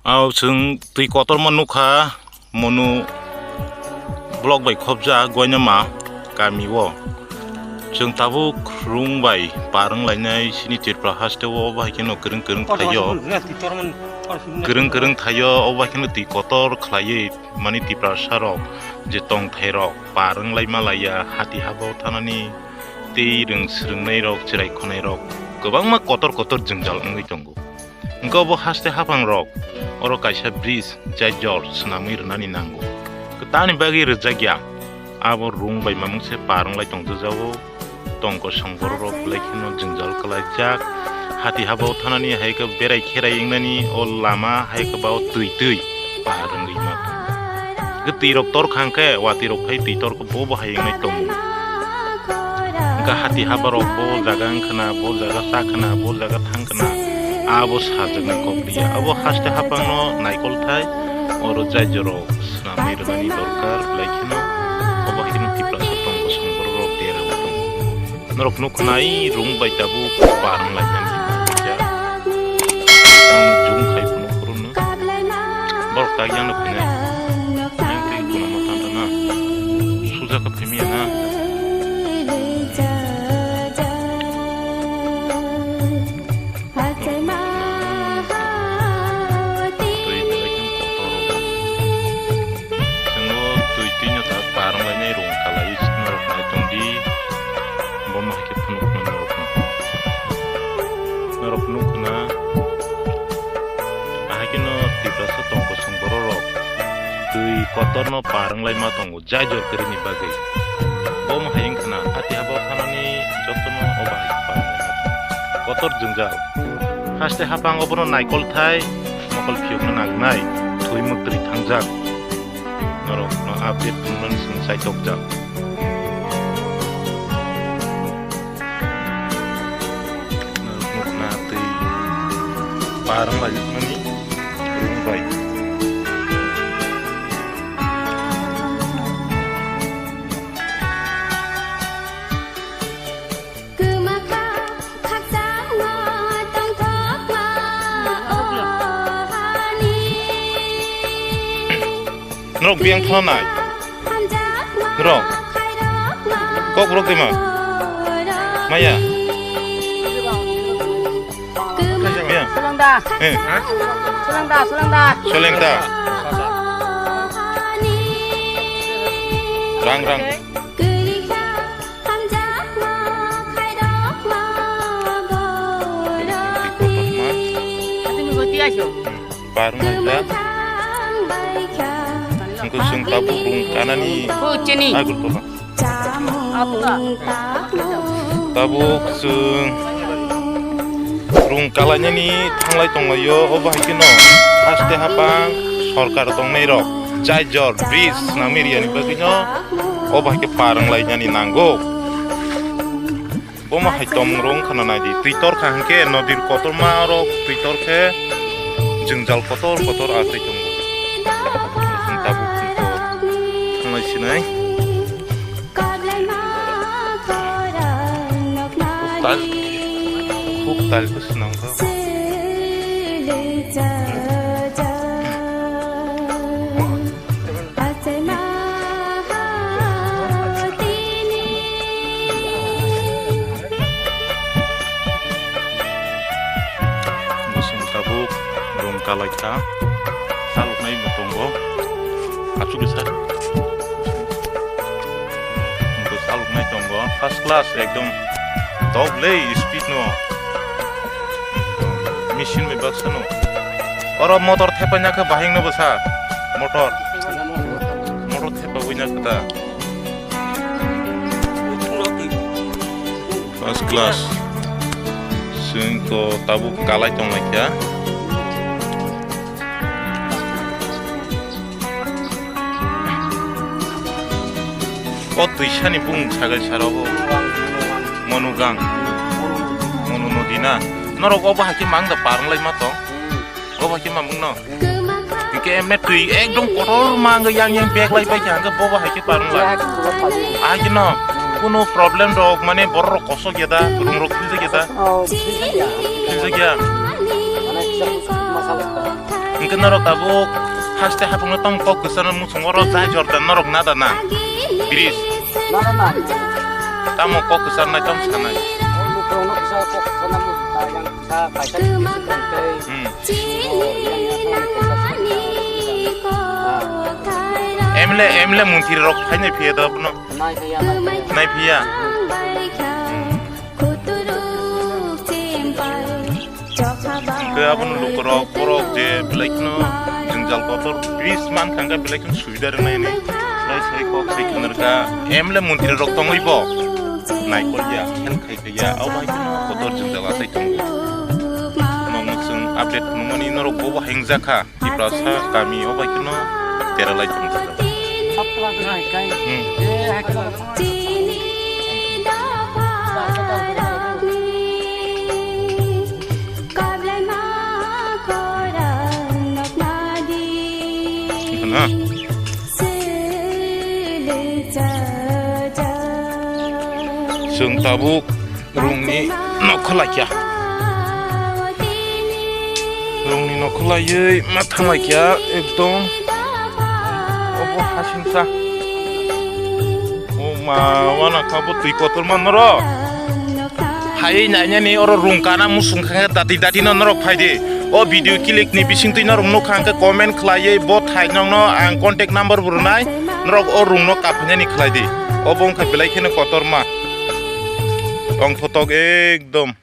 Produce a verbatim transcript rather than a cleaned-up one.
Ao chwng twi kotorma nukha, Monu block bai khopjak Goinama kami o. Chwng tabuk rung bai par wng lainai chini Tripura haste o, obo hai kheno kwrwng kwrwng thaio. Kwrwng kwrwng thaio, obo hai kheno twi kotor khlaiwi mani Tiprasa rok je tongthai rok par wng lai ma laiya, hati haba o thanani tei rwng swrwngnai rok, chwrai khonai rok kwbangma kotor kotor jwngjal wngwi tongo. Hwnkhe obo haste haphang rok oro kaisa bridge jai jor swnamwi rwnani nango. Kwtani bagwi rwjakya, abo rung bai mamung se par wng lai tongjago. Tongkosong borok rok belai kheno jwngjal kwlaijak. Hati haba o thanani hai khe berai kherai wngnani o lama hai khe ba o twi twi par wngwi ma tongo. Hwnkhe twi rok tor kha hwnkhe watwi rok phai twi tor khe bo bo hai wngnai tongo. Hwnkhe hati haba rok bo jaga wng khna, bo jaga ta khna, bo jaga thang khna, abo sajaknai kok liya. Abo haste haphang no naikol thai, oro jai jorok swnamwi rwnani dorkar belai kheno. Obo hai kheno Tiprasa tongkosong borok rok dera o tongo. Norok nukho nai rung bai tabuk par wng lainani. Ang jung khai phunuk phurunno. Borok tak yang no phunai. Yang twi kuna ma tanta na. Suja ka phimiya na. Twi belai khe kotor rw. Chwng o twi twi no ta par wng lainai rung kalai norok nai tong di. Bo ma hai khe phunuk phunuk norok no. Norok nuk khna. Ahai khe no Tiprasa tongkosong borok rok twi kotor no par wng lai ma tongo. Jai jor kwrwini bagwi. Bo wng hai wng khna, hati haba o thanani jotono o bahai kwbang kotor jwngjal. Haste haphang obono naikol thai, mokol phiyokno nangnai, thwi mwktwi thangjak. Norokno update phunuknani chwng chaitokjak. Norokno khna twi par wng lai mani rung bai. Norok biyang thana nai. Norok. Kok borok dima. Maya. Biyang. Solengda. Eh. Solengda, solengda. Solengda. Rang, rang. Hati mi goti aso. Parung hai ta. Engko chwng tabuk rung kanani. Oh, chini. Agartala. Tabuk chwng rung kalainani thanglai tonglaio, obo hai kheno haste haphang sorkar tongnai rok jai jor bridge swnamwi riyani bagwino obo hai khe parung lainani nango. Bomo hai tongmung rok wngkha na nai di, twi tor kha hwnkhe nodir kotorma rok twi tor khe jwngjal kotor kotor achai tongo. Tabuk twi tor thanglai sinai. Tal, khub tal khe swnam kha. Bwswng tabuk rung kalai kha, chaloknai bo tongo, achukgwi sa. Bo chaloknai tongo, first class ekdom, dok le speed no. Machine bai baksa no. Oro motor thepai na khe bahai no bwsa. Motor. Motor thepai wi na khe ta. First class. Chwng to tabuk kalai tong lai kha. O twisa ni bung sagai sara o. Monugang. Monu nodi na. Norok obo hai khe mang da parung lai ma tong. Obo hai khe mamung no. Hingke em twi ekdom kotor mang yang yang bag lai pai kha, hingke bobo hai khe parung lai. Ahai khe no. Kuno problem rok mane borok rok kosok ya da, rung rok philja ya da. Philja ya. Hingke Norok tabuk haste hapungno tamo kok kwchar muchungo oro jai jorda norok nada na. Bridge. Na, na, na. Tamo kok kwchar nai tamo sanai. O lukurokno kisa kok kwchar na muchung ta yang kisa kaisa kisa tongtei. Hmm. O yang yang yang kaisa. M L A, M L A montri rok phainai phiya da bono. Nai phiya, nai phiya. Nai phiya. Hwnkhe abono lukurok borok je belai kheno jwngjal kotor bridge mankha, hwnkhe belai kheno subida rwnai hinwi sai sai kok sai khwnarkha. M L A montri rok tongwi bo naikol ya, help khai ya, abo hai kheno kotor jwngjal achai tongo. Nokno chwng update phunukmani norok bobo hingjak kha. Tiprasa kami o bai kheno teralai tongjago. Hmm. Khna. Chwng tabuk Rungni nokho laikya. Rungni nokho laiwi ma thang laikya ekdom. Obo hasingsa. O ma wana kha bo twi kotor man norok. Phaiwi nainani oro rung kana musung kha dati dati no norok phaidi. O video click ni bisingtwi norok nukha hwnkhe comment khlaiwi bo thai nokno ang contact number bo rwnai. Norok o rung no kaphainani khlaidi. Obo wngkha belai kheno kotor ma. Tong photok ekdom.